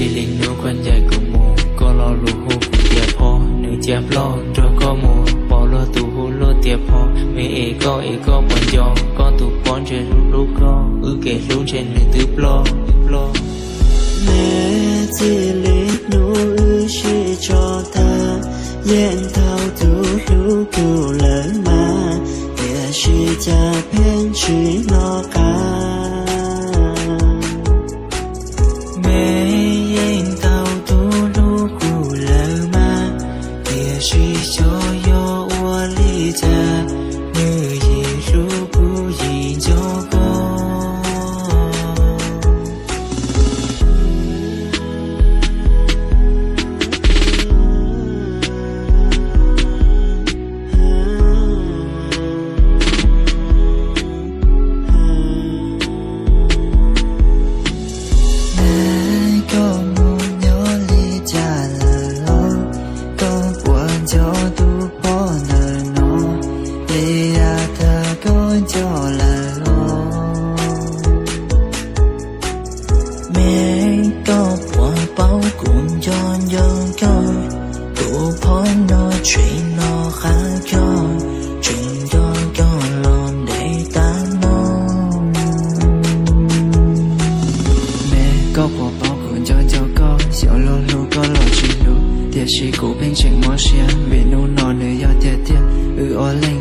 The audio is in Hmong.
Cia li hnub koj ncaim kuv mus, koj lo lus hu kuv tias phob, nws cia ploj nrog koj mus, pom luag tus hu luag tias phob, me es koj es koj puas nco, koj tus phob ntshe hlub hlub koj, wb kev hlub ntshe nws twb ploj, twb ploj. Me, txij li hnub wb sib tso tag, yeej tau tus hlub kuv lawm mas, tiam sis cas pheej tsis hnov qab. Me, yeej tau tus hlub kuv lawm mas, tiam sis xyov yog ua li cas, nws yim hlub kuv yim nco koj. Me, koj mus nyob li cas lawm los? Koj puas nco tus phob ntawm no, es yav tag koj nco lawm los? Me, koj puas paub kuv nco nco koj, tus phob no tseem nco qab koj, tseem nco koj los ntev tas no. Me, koj puas paub kuv nco nco koj, xyov luag hlub koj los tsis hlub, tiam sis kuv pheej tseem mob siab vim hnub no nws yog tiag tiag. Wb ob leeg